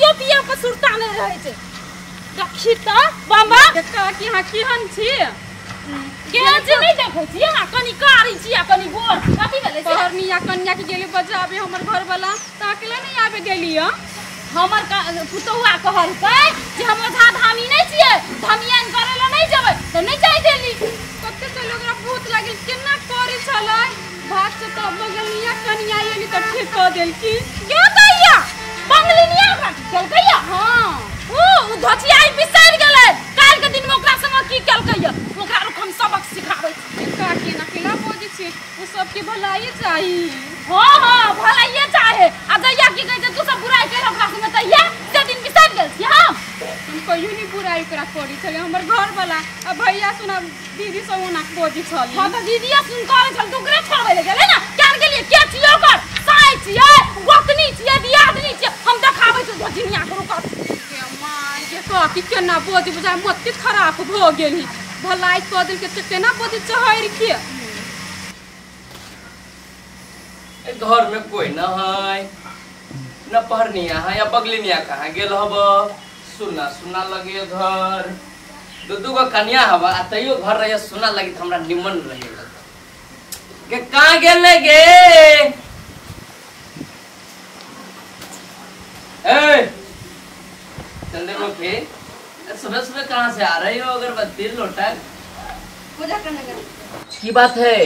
खाइयो पियो के सुरता नहीं रहै छै। देखी त बाबा देखा कि अहाँ केहन छी के जे नहीं देखै छी अहाँ कनी कारी छी आ कनी गोर कथी भेलै से? पहरनिया कन्या के गेली बजाबे हमर घर वाला त अकेला नहीं आबे गेली। हमर पुतौआ कहलकै जे हम ओझा धामी नहीं छियै, धमियान करे ला नहीं जेबै त नहीं जाय देली। कते चलो ओकरा भूत लागल केना करे छलै भाग से त बगलनिया कन्या एली त ठीक क देलकी। के दैया बंगलिनिया ओकरा केलकैया? हां ओ धचियाई बिसरि गेलै काल के दिन में ओकरा संग की केलकैया, ओकरा रुक हम सबक सिखाबै छी। काकी ना केना बजै छी, उ सबके भलाई चाही। हां हां भलाइए चाहे आ जइया की कहै छै तू सब बुराई केल ओकरा संग तहिया से दिन बिसरि गेल छी। हम कहियो नहीं बुराई ओकरा करी छलै हमर घर वाला आ भैया सुना दीदी सब ओना बजै छलै। हां त दीदीया सुन करे छल तू ओकरे छोड़बै ले गेलै ना केन गेलियै के छियै ओकर साइ छियै गोतनी छियै दियादनी छियै हम देखाबै छी धचिनिया के रुक। के काकी केना बजै बुझाय मत खराब भ गेली भलाई क देलके त केना बजै चहरि के। घर में कोई न है न पहरनिया है या बगलिनिया कहाँ गेल हब, सुना सुना लगे घर दू दू गो कन्या हवा आ तैयो घर रहे सुना लगी त हमरा निमन रहे के कहाँ गेल गे। ए चंद्रमुखी सुबह सुबह कहाँ से आ रही हो अगरबत्ती लोटा पूजा करने गए। की बात है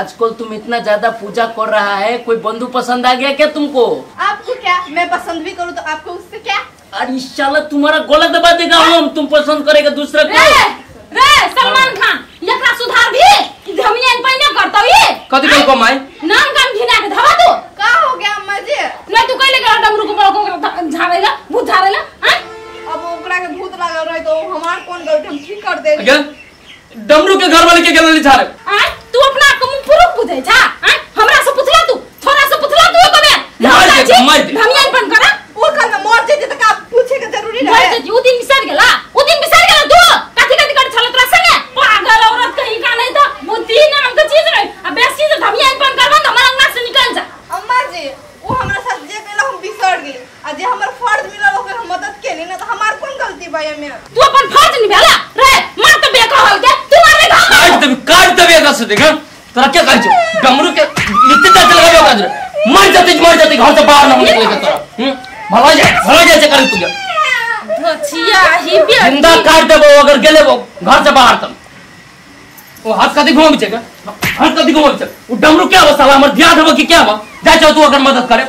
आजकल तुम इतना ज्यादा पूजा कर रहा है, कोई बंधु पसंद आ गया क्या तुमको? आपको क्या, मैं पसंद भी करूँ तो आपको उससे क्या? अरे इंशाल्लाह तुम्हारा गला दबा देगा हम, तुम पसंद करेगा दूसरा को। रे रे सलमान खान एकरा सुधार भी कि धमियान पहिने करतौ ये कथि कल कमाई नाम काम घिना के धवा तू। का हो गया अम्मा जी? नहीं तू कइले गेल डमरू को बड़को ओकरा झाड़ेला भूत झाड़ेला। हां अब ओकरा के भूत लागल रहे तो हमार कौन गलती, हम ठीक कर देली। डमरू के घर वाले के गेल झाड़े। आय तू अपना के मुंह पुरुख बुझै छा? आय हमरा से पुछला तू, थोड़ा से पुछला तू एक बेर मार दे मार दे धमियान पन करा ओ कल में मर जेते त का पूछे के जरूरी रहे? मर जेती उ दिन बिसर गेला, उ दिन बिसर गेला तू कथि कथि कर छल तोरा संगे पागल औरत कहीं का नहीं त बुद्धि नाम के चीज रहे आ बेसी जे धमियान पन करबन त हमर अंगना से निकल जा। अम्मा जी वो हमरा साथ जे केला हम बिसर गेली आ जे हमर फर्ज मिलल ओकर हम मदद केली ना त हमार कोन गलती बा एमे? तू अपन फर्ज निभाला रे मार त बेकहल के तू मारे घाव काट देबी काट देबी एकरा से देख तोरा के कहै छौ डमरू के नित्य चाचे लगाबे ओकरा जरे मर जाते घर से बाहर ना निकले के तोरा। भला जाय से कर तू धचिया ही बेटी जिंदा काट देबो अगर गेले वो घर से बाहर त वो हाथ कथि घुमाबै छै हाथ कथि घुमाबै छै उ डमरू के अवस्था हमर ध्यान देबो कि क्या बा जाय छौ तू अगर मदद करे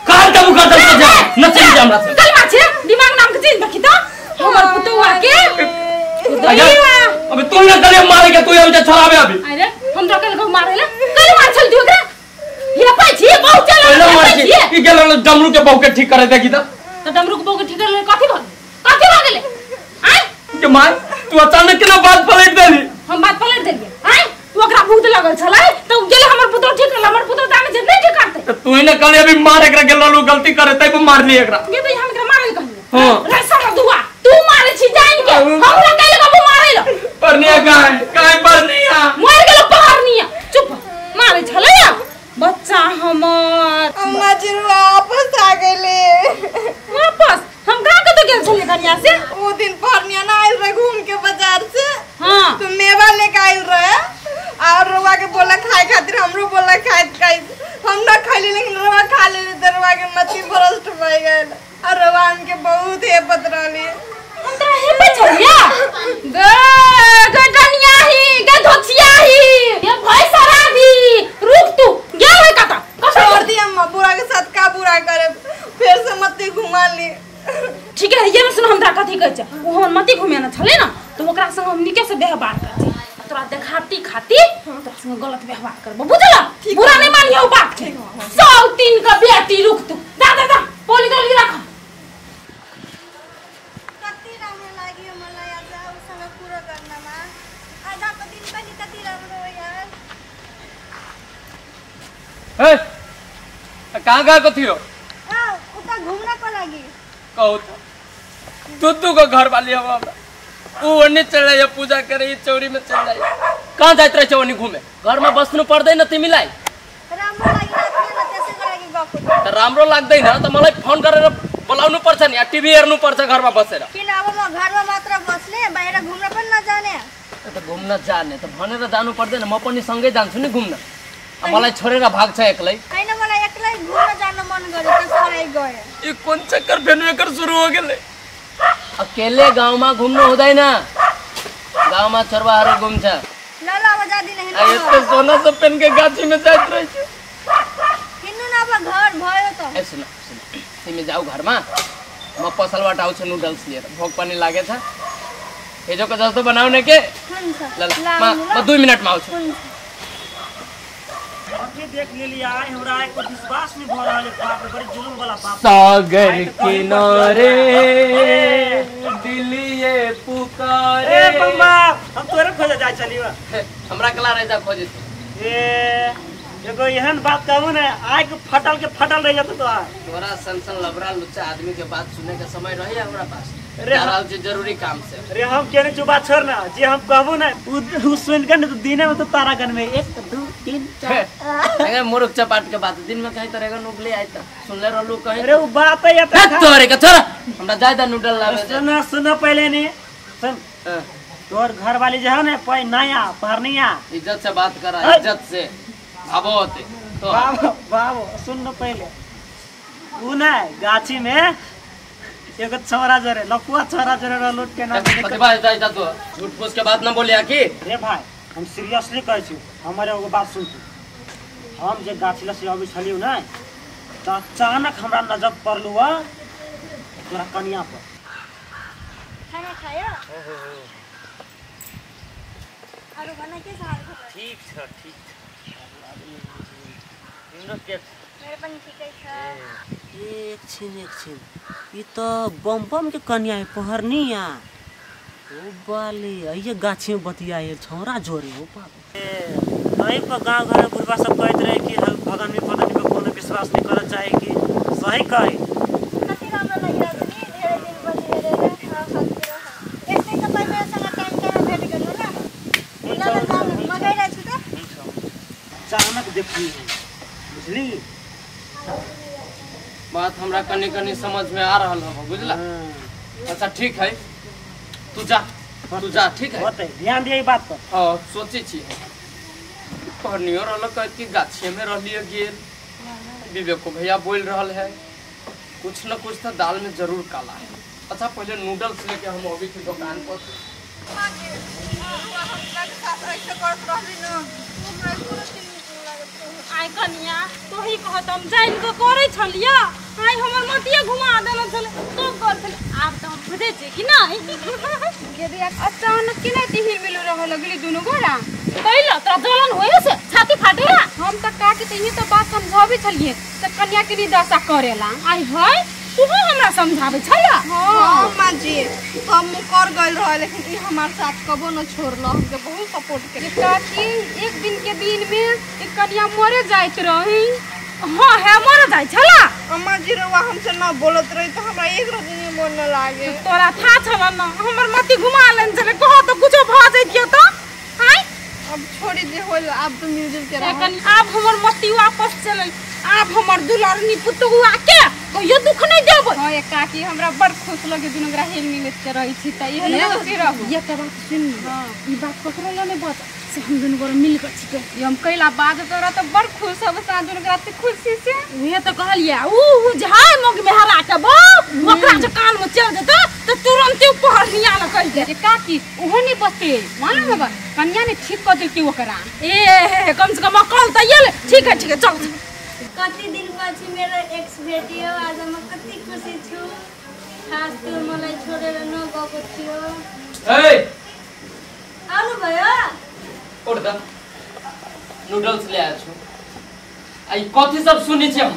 काट देबो कर देबो जा न चलि जा हमरा से कलमा छै दिमाग नाम के चीज देखी त हमर पुतौआ के अबे तू ना करे मारे के तू हम जे छोड़ाबे अभी। अरे हम तो कल को मारे ले कल मार छल दियो ओकरा ये पै छी बहुत चल मार छी की गेल डमरू के बहू के ठीक करे देखी त डमरू के बहू के ठीक करे कथि भग कथि भग गेलै? आय के मार तू अचानक केना बात पलट देली? हम बात पलट देलियै। आय तू ओकरा भूत लागल छलै त गेलै हमर पुतौ ठीक करल हमर पुतौ जाने जे नहीं ठीक करतै त तू ही ने कहले अभी मार एकरा गेल रहलू गलती करे तै पर मार ली एकरा। ये त हम एकरा मारल कहलियै। हां रे साला दुआ तू मारे छी जान के हमरा कहले कबो मारे ल परनिया काहे काहे परनिया मर गेल पहरनिया चुप मारे छलै बच्चा हमर। अम्मा जी वापस आ गेले। वापस हम कहां कत गेल छलियै कनिया से? ओ दिन पहरनिया ना आइल रहे घूम के बाजार से। हां तो मेवा लेके आइल रहे और रुआ के बोला खाए खातिर हमरो बोला खाए खाए हम ना खाली लेकिन रुआ खा लेली त रुआ के मती भ्रष्ट भई गेल और रुआ के बहुत हेपत रहली। हम तोरा हेपत छलिया गे गडनिया ही गे धोचिया ही ये भाई शराबी रुक तू गेल है कता छोड़ दी अम्मा बुरा के साथ का बुरा करे फिर से मती घुमा ली। ठीक है ये सुन हमरा कथि कहै छै उ हमर मती घुमेना छलै ना तो ओकरा संग हम निके से व्यवहार करछी तोरा देखाती खाती तोरा संग गलत व्यवहार करबो बुझला? बुरा नहीं मानियो बात के 103 का बेटी रुक तू दा दा दा पोली दोली राख। कति राम्रो लाग्यो मलाई आज उसँग कुरा गर्नमा आजको दिन पनि कति राम्रो यार। ए कहाँ गएको थियो? उता घुम्नको लागि। कहू त दू दू गो घर वाली अब हमरा ऊ ओन्ने चल जाइए पूजा करे ई चौरी में चल जाइए कहाँ जाइत रहेछ ओन्ने घुमे घरमा बस्नु पर्दैन तिमीलाई? राम्रो लागिरहेको थिएन त्यसैको लागि गएको। त राम्रो लाग्दैन त मलाई फोन गरेर बोलाउनु आउनु पर्छ नि, टिभी हेर्नु पर्छ घरमा बसेर। किन अब म घरमा मात्र बस्ने, बाहिर घुम्न पनि नजाने? त घुम्न जाने त भनेर जानु पर्दैन, म पनि सँगै जान्छु नि घुम्न। मलाई छोडेर भाग्छ एक्लै? हैन, मलाई एक्लै घुम्न जान मन गर्यो त्यसैले गए। यो कुन चक्कर फेर्नु एकर सुरु हो गेले? अकेले गाउँमा घुम्नु हुँदैन, गाउँमा छोरबाहरू घुम्छ। ल ल अब जादिन हिँड्नु। यस्तो सोना सब पेन के गाछीमा जाइत रहेछ। हिँड्नु न अब घर भयो त। ए सुन सुन, तिमी जाऊ घरमा, म पसलबाट आउँछु नुडल्स लिएर, भोक पनि लागेछ। हिजोको जस्तो बनाउने के? हुन्छ। ल ल, म 2 मिनटमा आउँछु। देख लेली आइ हमरा एको विश्वास नहीं भ रहल है। बाप रे, बड़ी जुलुम वाला बाप। सागर किनारे दिलिए पुकारे। ए बम्बा, हम तोरे खोजे जाय चलियो। हमरा कला रह जा खोजे। ए एगो एहन बात कहू ने, आइ के फटल रह जत तो। तोरा सन सन लबरा लुच्चा आदमी के बात सुने के समय रही हमरा पास। अरे हम जरूरी काम से। अरे हम केने चुबा छोड़ ना, जे हम कहबो ना उ सुन के न तो दिने में तो तारागण में 1 2 3 4। अरे मुरुख चपाट के बात दिन में कहीं तरह नुगले आइ त सुनले रहलु कहीं। अरे उ बात है त तोरे के छोड़, हमरा जाय दा नूडल लावे। सुन सुन पहले ने सुन, तोर घर वाली जे है ने पै नया परनिया, इज्जत से बात करा, इज्जत से भाबो होते तो बाबो बाबो सुन न पहले। उ ना गाछी में एगो छोरा जरे लकुआ छोरा जरे र लूट के ना प्रतिभा जाय जा तो झूठ फूस के बात न बोलिया की। रे भाई हम सीरियसली कहै छी, हमर एगो बात सुन तू। हम जे गाछी लसे अबै छलियौ ने त अचानक हमरा नजर पड़लु तोरा कनिया पर। खाना खायो? अरु भन के हाल खबर? ठीक छ ठीक छ। तिम्रो के छ? मेरो पनि ठिकै छ। एकछिन एकछिन, ई त बम बम के कन्या है पहरनिया। ओ बाले ये गाछी में बतिया छौरा जोरे हो बाप। ए पर गांव घर में बुढ़वा सब कहत रहे कि भगवान में पता नहीं कोनो विश्वास नहीं करत चाहे कि सही कहे। कति राम्रो लागिरहेको नि, धेरै दिन पछि हेरेर यस्तै तपाई मेरो सँग टाइम टाइममा भेट गर्नु ल। ल ल म गइरहेको छु त। अचानक देखली बुझली बात हमरा कनी कनी समझ में आ रहल हो बुझला। अच्छा ठीक है, तू जा तू जा ठीक है, होते ध्यान दिए बात पर। हां सोचे छी पढ़नियो रहल कहत कि गाछे में रहलिए गेल। विवेको भैया बोल रहल है कुछ न कुछ तो दाल में जरूर काला है। अच्छा पहले नूडल्स लेके हम अभी की दुकान पर। आइ कनिया तोही कहत हम जानि के करै छलिया, आइ हमर मतिया घुमा देने छले तो कर छले। आब त हम बुझै छी कि नहीं अचानक केना तिहिर मिलु रह लगली दुनु गोरा? कैला तोरा जलन होय से छाती फाटेला? हम त का के तही त बात समझाबै छलिए त कन्या के नि दशा करेला। आइ है तू हमरा समझाबै छला? हां मां जी हम कर गइल रहे लेकिन ई हमार साथ कबो न छोड़ल, हमके बहुत सपोर्ट करे। काकी एक दिन के दिन में एक कन्या मरे जाइत रही। हां है मरे जाय छला? अम्मा जी रवा हमसे न बोलत रही त हमरा एक रोज नहीं मन न लागे। तोरा था छल न हमर मति घुमा लेन छले, कह त कुछो भ जैतियो त। हाय अब छोड़ी दे होल, अब तो मिलजुल के रह। अब हमर मति वापस चलल, अब हमर दुलरनी पुतहुआ के कहियो दुख नहीं देबै। हां ए काकी हमरा बड़ खुश लगे दुनु गोरा हेल मिल के रहै छी त एहने खुशी रहू। ये त बात सुन, ई बात ककरो ल नै बता से हम दुनु गोरा मिल के छिके। ई हम कैला बात तोरा त बड़ खुश हब सा दुनु गोरा त खुशी से। उहे त कहलिया उ झाय मग में हरा के बाप ओकरा जे कान में चल जेतै त तुरंते पहरनिया ल कहि दे। ए काकी ओहो नै बते मालूम है कन्या ने ठीक क देलकी ओकरा। ए कम से कम अकल त येले। ठीक है ठीक है चल। कति दिन पछि मेरो एक्स भेटियो, आज म कति खुसी छु। खास त्यो मलाई छोडेर नगएको थियो। ए आउनु भयो? उठ त नूडल्स ले आएको छु। आई कथि सब सुनि छी हम?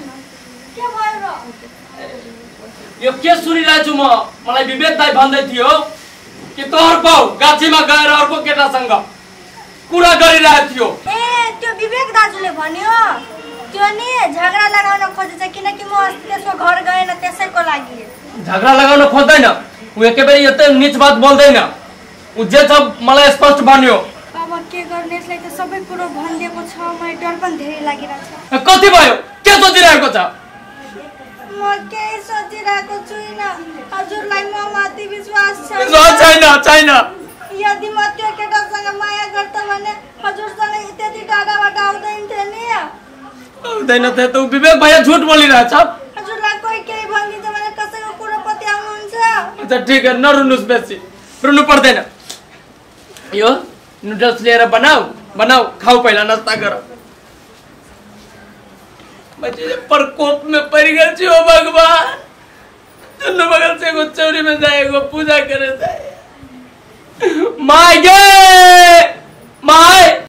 के भयो र? यो के सुनिरहेको छु म? मलाई विवेक दाइ भन्दै थियो कि तोहर बाउ गाछीमा गएर अर्को केटासँग कुरा गरिरहेको थियो। ए त्यो विवेक दाजुले भन्यो त्यो नि झगडा लगाउन खोजेछ किनकि म अस्ति त्यसको घर गएन त्यसैको लागि। झगडा लगाउन खोज्दैन उ, एकेबेरी यतै नीच बात बोल्दैन उ, जे छ मलाई स्पष्ट भन्यो। अब के गर्ने, यसलाई त सबै कुरो भनिदिएको छ, मलाई डर पनि धेरै लागिरहेछ। कति भयो के सोचिरहेको छ? म केही सोचिरहेको बोलिरहेको छुइनँ। हजुरलाई म माथि विश्वास छ? विश्वास छैन, छैन। यदि म त्यो केटासँग माया गर्छ भने हजुरसँग त्यति टाढाबाट आउँदैन थियो नि। आउँदैन थियो त। विवेक भैया झुट बोलिरहेछ। हजुरलाई कोही केही भनिदिन्छ भने कसैको कुरो पत्याउनुहुन्छ? अच्छा ठिक है, नरुनुहोस् बेसी, रुनु पर्दैन। यो नुडल्स लिएर बनाऊ, बनाऊ खाऊ, पहिला नास्ता गर। प्रकोप में पड़ गए छी ओ भगवान। दुनू बगल से एगो चौरी में जाए, एगो पूजा करे जाए। My गे my.